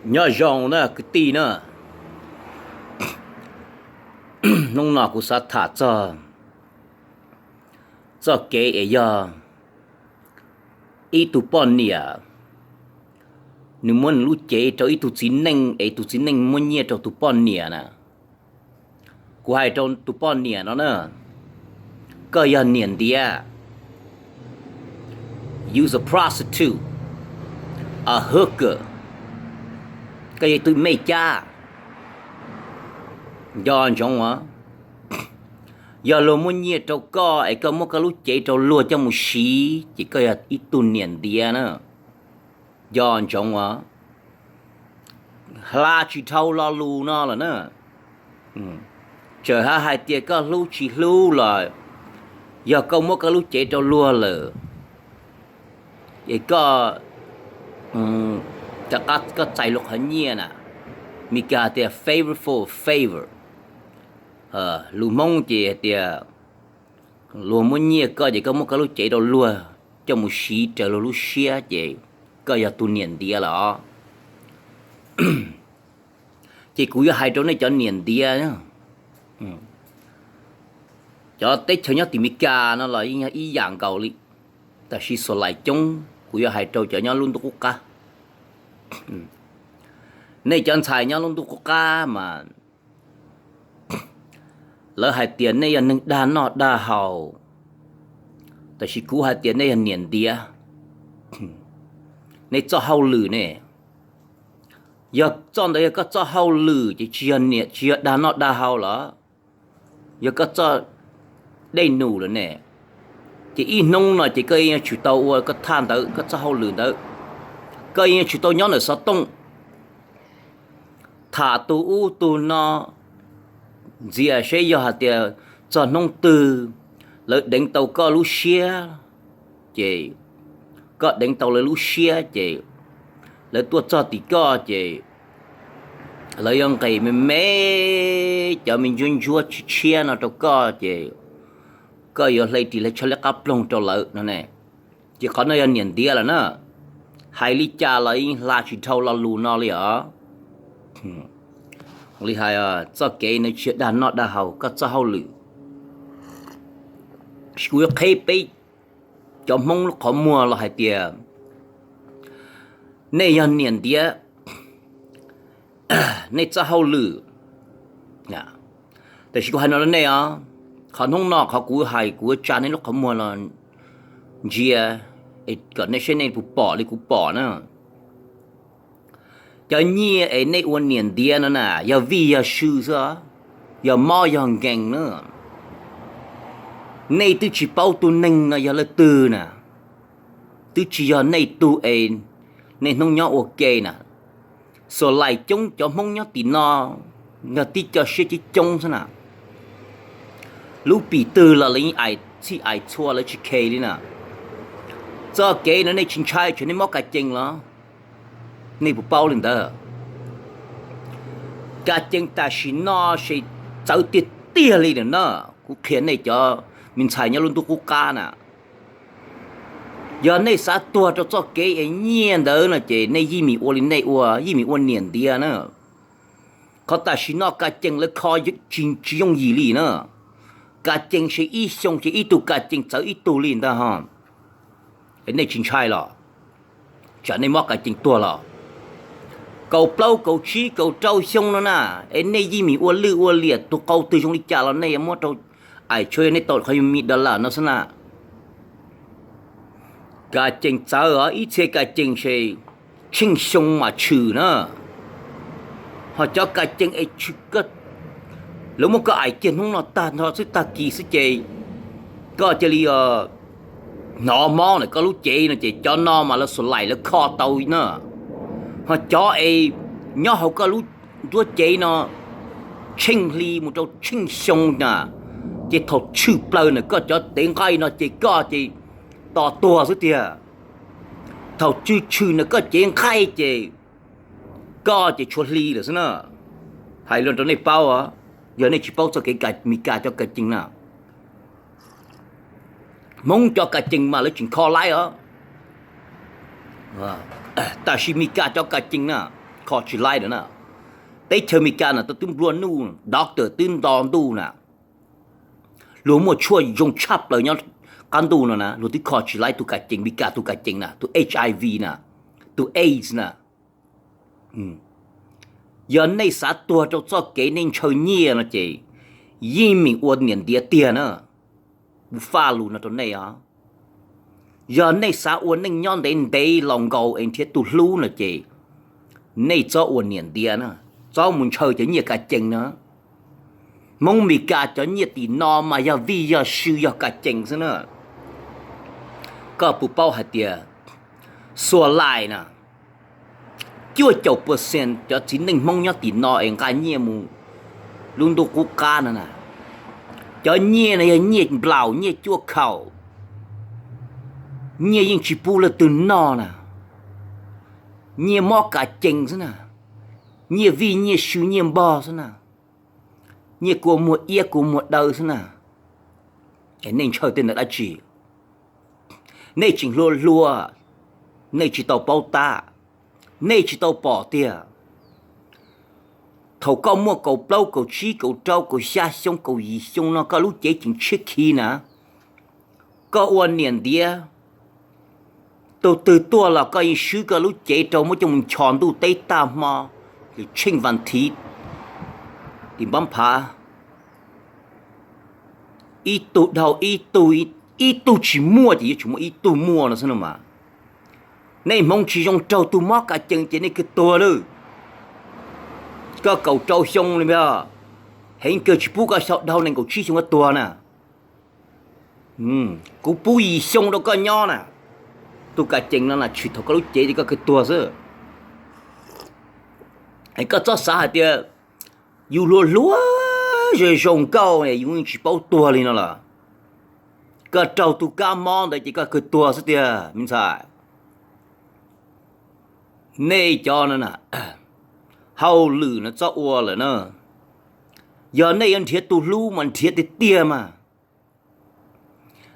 Nyob zoo na kwv tij na, hnub no kuv xav tham txog txoj kev es yog ib tug poj niam, nws muab nws lub cev rau ib tug txiv neej es tus txiv neej muab nyiaj rau tus poj niam na. Kuv hais rau tus poj niam no na, koj yog niam ntiav, use a prostitute, a hooker, koj yog ib tug mej cab. Nco ntsoov os, yog luag muab nyiaj rau koj es koj muab koj lub cev rau luag coj mus siv ces koj yog ib tug niam ntiav na. Nco ntsoov os, hla tsis dhau lo lus no lawm na. Txawm hais tias koj hlub tsis hlub los yog koj muab koj lub cev rau luag lawm es koj, koj txais luag qhov nyiaj na. Mis kas hais tias favor for favor. Lus Hmoob ces hais tias luag muab nyiaj koj ces koj muab koj lub cev rau luag coj mus siv raws luag lub siab ces koj yog tus niam ntiav lawm os. Ces kuv yuav hais rau nej cov niam ntiav, cov teb chaws nyob tim Mes Kas no los yeej yog ib yam nkaus li, tab sis xuas lais coob kuv yuav hais rau cov nyob lub ntuj qub qab. Nej cov ntxhais nyob lub ntuj qub qab mas lawv hais tias nej yog neeg dag noj dag haus, tab sis kuv hais tias nej yog niam ntiav. Nej txoj hauj lwm ne, yog txoj ntawd yog koj txoj hauj lwm ces tsis yog niam, tsis yog dag noj dag haus lawm, yog koj txoj dej num lawm ne. Ces ib hnub no ces koj yeej yuav tsum tau ua koj thaj ntawd, koj txoj hauj lwm ntawd, koj yeej yuav tsum tau nyob ntawm xov tooj tham tus ub tus no, ntxias seb yog hais tias txog hnub twg lawv deev tau koj lub siab, ces koj deev tau lawv lub siab ces lawv tuaj txog tim koj ces lawv yuav nqes me me cov me ntsuab ntsuab tshiab tshiab no rau koj ces koj yuav hle ris hle tsho liab qab ploog rau lawv no ne. Ces qhov no yog niam ntiav lawm na. Hais li cas los yeej hla tsis dhau lo lus no li os. Li hais, txoj kev no tsis yog dag noj dag haus, koj txoj hauj lwm. Kuv yuav qheb peb cov Hmoob lub qhov muag los hais tias nej yog niam ntiav, nej txoj hauj lwm. Tab sis kuv hais no rau nej os, qhov hnub no qhov kuv hais kuv yuav tsa nej lub qhov muag los ntsia kom nej saib nej puas pom li kuv pom na. Cov nyiaj es nej ua niam ntiav no na yog vij yog sw xwb, yog mob yog nkees na. Nej twb tsis paub tus neeg no yog leej twg na, twb tsis yog nej tug es nej hnub nyob ua ke na. Xuas lais coob cov Hmoob nyob tim no yog tib co siab coob coob xwb na. Lub pim twg los lawv yeej ais txhij ais txhua lawv tsis khe li na. Txoj kev no nej tsis ntshai tsam nej mob ka cees los? Nej puas paub li ntawd? Ka cees tam sim no ces txawv tiag tiag li na. Kuv qhia nej cov me ntxhais nyob lub ntuj qub qab na, yog nej xav tuag rau txoj kev es nyiaj ntawd no ces nej yeej meem ua li nej ua, yeej meem ua niam ntiav na. Qhov tam sim no ka cees lawv kho tsis yooj yim li na. Ka cees ces ib xyoo ces ib tug ka cees txawv ib tug li ntag ho. Nej tsis ntshai los? Tsam nej mob ka cees tuag los? Kaum plaub kaum tsib kaum rau xyoo no na, es nej yeej meem ua lwj ua liam, tus qau twg zoo li cas los nej yuav muab rau, aim tshuav yog nej tau qhov me dollar no xwb na. Ka cees txawv os, ib txhia ka cees ces tsheej xyoo mam tshwm na. Ho cov ka cees es lawv muab koj aim kiag hnub no tag nrho xwb, tag kis xwb ces koj cia li hnov mob na, koj lub cev no ces cov no mas lawv xuas laim lawv kho tau na. Ho cov es nyob hauv koj lub nruab cev no tsheej hli mus rau tsheej xyoo na, ces thaum tshwm plaws na koj cov tev nqaij no ces koj ces tos tuag xwb tiag. Thaum tshwm tshwm na koj cev nqaij ces koj ces tshuav hli lawm xwb na. Hais los rau nej paub, yog nej tsis paub txoj kev Meskas cov ka cees na, Hmoob cov ka cees mas lawv tseem kho laib os. Tab sis Meskas cov ka cees na, kho tsis laib lawm na. Teb chaws Amelikas na tau twb nplua nuj, doctor twb nto ntuj na, luag muaj tshuaj zoo tshaj plaws nyob qab ntuj no na, luag twb kho tsis laib tus kam cees, Amelikas tus kam cees na, tus HIV na, tus AIDS na. Yog nej xav tuag rau txoj kev nej ntshaw nyiaj no ces yeej meem ua niam ntiav tiag na. Kuv faj lus no rau nej os. Yog nej xav ua neej nyob ntev ntev los nkaus es nrhiav tus hlub no ces nej txhob ua niam ntiav na, txhob mus ntshaw cov nyiaj kam cees na. Hmoob Amelikas cov nyiaj tim no mas yog vij yog sw yog kam cees xwb na. Koj puas paub hais tias xuas lais na, cuaj caum percent cov txiv neej Hmoob nyob tim no es nqa nyiaj mus lub ntuj qub qab no na, cov nyiaj no yog nyiaj nplaum nyiaj cuaj khaum, nyiaj yeej tsis pub leej twg noj na, nyiaj mob kam cees xwb na, nyiaj vij nyiaj sw nyiaj npog xwb na, nyiaj kua muag iab kua muag daw xwb na. Es nej ntshaw tej ntawd dab tsi? Nej tseem hluas hluas, nej tsis tau paub tab, nej tsis tau pom tiag. Thaum koj muaj kaum plaub kaum tsib kaum rau kaum xya xyoo kaum yim xyoo no koj lub cev tseem tshiab khiv na, koj ua niam ntiav, tus twg tuaj los koj yeej swb koj lub cev rau muab coj mus nchos ntuj teb tag hmo, ces tsheej vas thiv tim npab phav, ib tug dhau ib tug, ib tug tsis muaj ces yuav tsum muaj ib tug muaj no xwb no mas. Nej Hmoob tsis zoo raug tus mob kam cees ces nej kawg tuag lawm. Koj kaum rau xyoo li, heev kawg tsis pub koj xyaum dhau nees nkaum tsib xyoo koj tuag na. Kuv pub yim xyoo rau koj nyob na. Tus kam cees no na tshwm thaum koj lub cev ces koj kawg tuag xwb. Es koj txhob xav hais tias yus hluas hluas zoo zoo nkauj yus tsis paub tuag li no los. Koj raug tus kab mob ntawd ces koj kawg tuag xwb tiag me ntxhais. Nej cov no na, hauj lwm no txhob ua lawm na. Yog nej yuav nrhiav tus hlub mas nrhiav tiag tiag mas.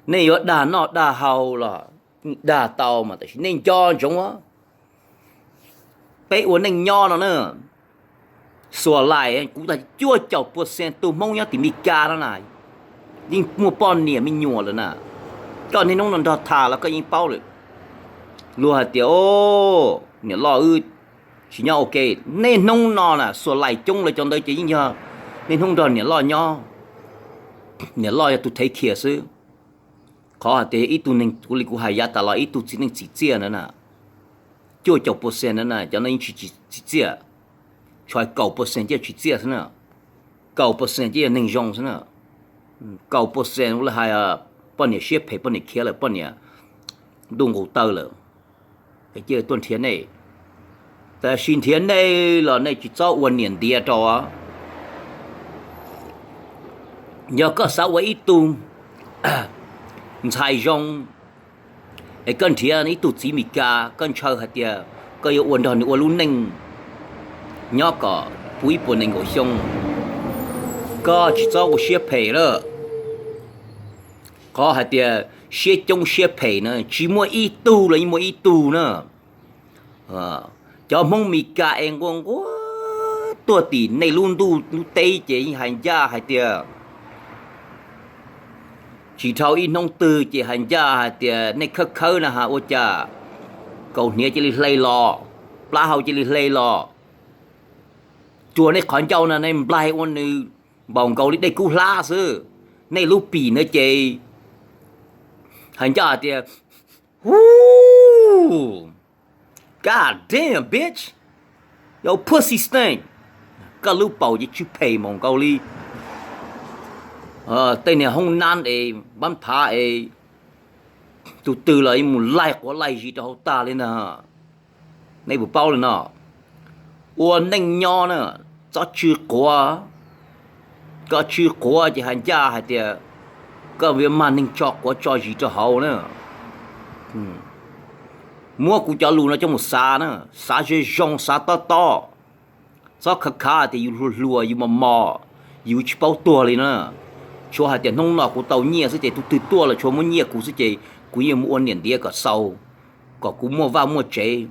Nej yuav dag noj dag haus los dag tau mas, tab sis nej nco ntsoov, peb ua neej nyob no na, xuas lais kuv tas cuaj caum percent tus Hmoob nyob tim Meskas no na, yeej muaj poj niam me nyuam lawm na. Koj niaj hnub no nrog tham los koj yeej paub lawm. Luag hais tias, o, niam loj wb tsis nyob ua ke. Niaj hnub no na xuas lais coob lawm cov ntawd ces yeej yog niaj hnub nrog niam loj nyob, niam loj yog tus thev khias xwb. Qhov hais tias ib tug neeg, kuv li kuv hais yav tas los ib tug txiv neej tsim txiaj ntawd na, cuaj caum percent ntawd na cov no yeej tsis tsim txiaj. Tsuas hais kaum percent ces tsim txiaj xwb na, kaum percent ces yog neeg zoo xwb na. Kaum percent ua li hais poj niam siab phem, poj niam khiav lawm, poj niam ntuj nqus taw lawm, es cia tuaj nrhiav nej. Tab sis nrhiav nej los nej tsis txhob ua niam ntiav rau. Yog koj xav ua ib tug ntxhais zoo, es koj nrhiav ib tug txiv Meskas, koj ntshaw hais tias koj yuav ua nrog nws ua lub neej nyob kom puv ib puas nees nkaum xyoo, koj tsis txhob ua siab phem lawm. Qhov hais tias siab coob siab phem na tsis muaj ib tug los yeej muaj ib tug na. Cov Hmoob Meskas es nquag nquag tuaj tim nej lub ntuj lub teb ces yeej hais ncaj hais tias tsis dhau ib hnub twg ces hais ncaj hais tias nej khawb khawb na has ua cas kaus hniav cia li hle los, plab hau cia li hle los. Tsuas nej qhov ncauj no nej nplaig ua nws npaum nkaus li dej kub hlab xwb. Nej lub pim ntawd ces hais ncaj hais tias, God damn bitch, yo pussy stink. Koj lub paum ces tsw phem npaum nkaus li tej niag hoob nab es npab phav es tus twg los mus laig quav laig zis rau hauv tag li ntag. Nej puas paub li no? Ua neej nyob na, txhob tsw quav. Koj tsw quav ces hais ncaj hais tias koj yuav mag neeg tso quav tso zis rau hauv na. Muab kuv cov lus no coj mus xav na, xav zoo zoo, xav tob tob. Txhob khav khav tias yus hluas hluas, yus mos mos, yus tsis paub tuag li na. Tshuav hais tias hnub no kuv tau nyiaj xwb ces tus twg tuaj los tshuav muab nyiaj kuv xwb ces kuv yeej mus ua niam ntiav kom xaus, kom kuv muaj vaj muaj tsev.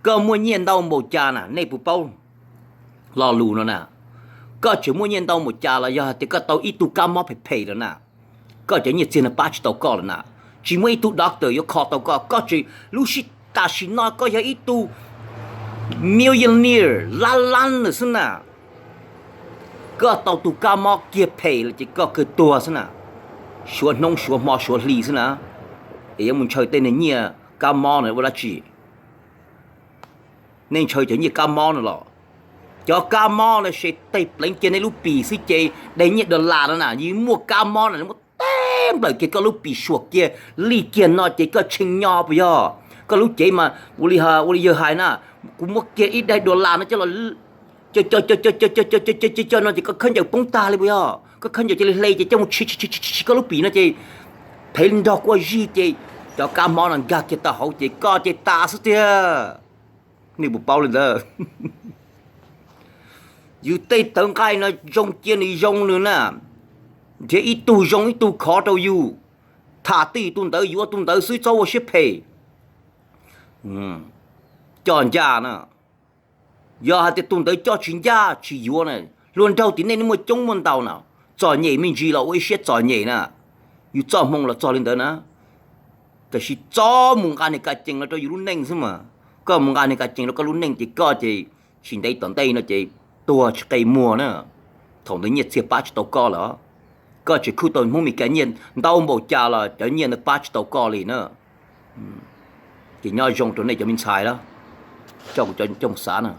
Koj muaj nyiaj ntau npaum cas na, nej puas paub lo lus no na? Koj tseem muaj nyiaj ntau npaum cas los yog hais tias koj tau ib tug kab mob phem phem lawm na, koj cov nyiaj txiag no pab tsis tau koj lawm na. Tsis muaj ib tug doctor yuav kho tau koj. Koj tseem lub sij, tam sim no koj yog ib tug millionaire lab lab lawm xwb na. Koj tau tus kab mob kiag phem lawm ces koj kawg tuag xwb na. Suav hnub suav hmo suav hli xwb na. Es yuav mus ntshaw tej neeg nyiaj kab mob no ua dab tsi? Nej ntshaw cov nyiaj kab mob no los? Cov kab mob no se tej pleev kiag nej lub pim xwb ces daim nyiaj dollar no na, yus muaj kab mob no muab teb nplawm kiag koj lub pim suam kiag li kiag no ces koj tshee nyo puas yog? Koj lub cev mas ua li, ua li yawg hais na, kuv muab kiag ib daim dollar no coj los co co co co co co co co co no ces koj khaub ncaws poob tag li puas yog? Koj khaub ncaws cia li hle ces coj mus tshis tshis tshis koj lub pim no ces phev nrog kua zig ces cov kab mob no nkag kiag tau hauv ces koj ces tas xwb tiag. Nej puas paub li ntawd? Yus tej tawv nqaij no zoo cia nws zoo nws na, nrhiav ib tug zoo ib tug khov rau yus, tham twj ywm tus ntawd yuav tus ntawd xwb txhob ua siab phem. Coj ncaj na, yog hais tias tus ntawd coj tsis ncaj tsis yuav na, hluas nraug tim nej nej muaj coob muaj ntau na, txom nyem me ntsis los ua ib siab txom nyem na, yus txoj hmoo los txog li ntawd na. Tiam sis txhob mus nqa niag ka cees los rau yus lub neej xwb mas, koj mus nqa niag ka cees rau koj lub neej ces koj ces tsis ntev tom ntej no ces tuag tsis qe muag na. Thaum ntawd nyiaj txiag pab tsis tau koj lawm. Koj tseem khuj tau Hmoob Mes Kas nyiaj ntau npaum cas los cov nyiaj ntawd pab tsis tau koj li na. Ces nyob zoo rau nej cov me ntxhais lawm, coj kuv coj mus xav na.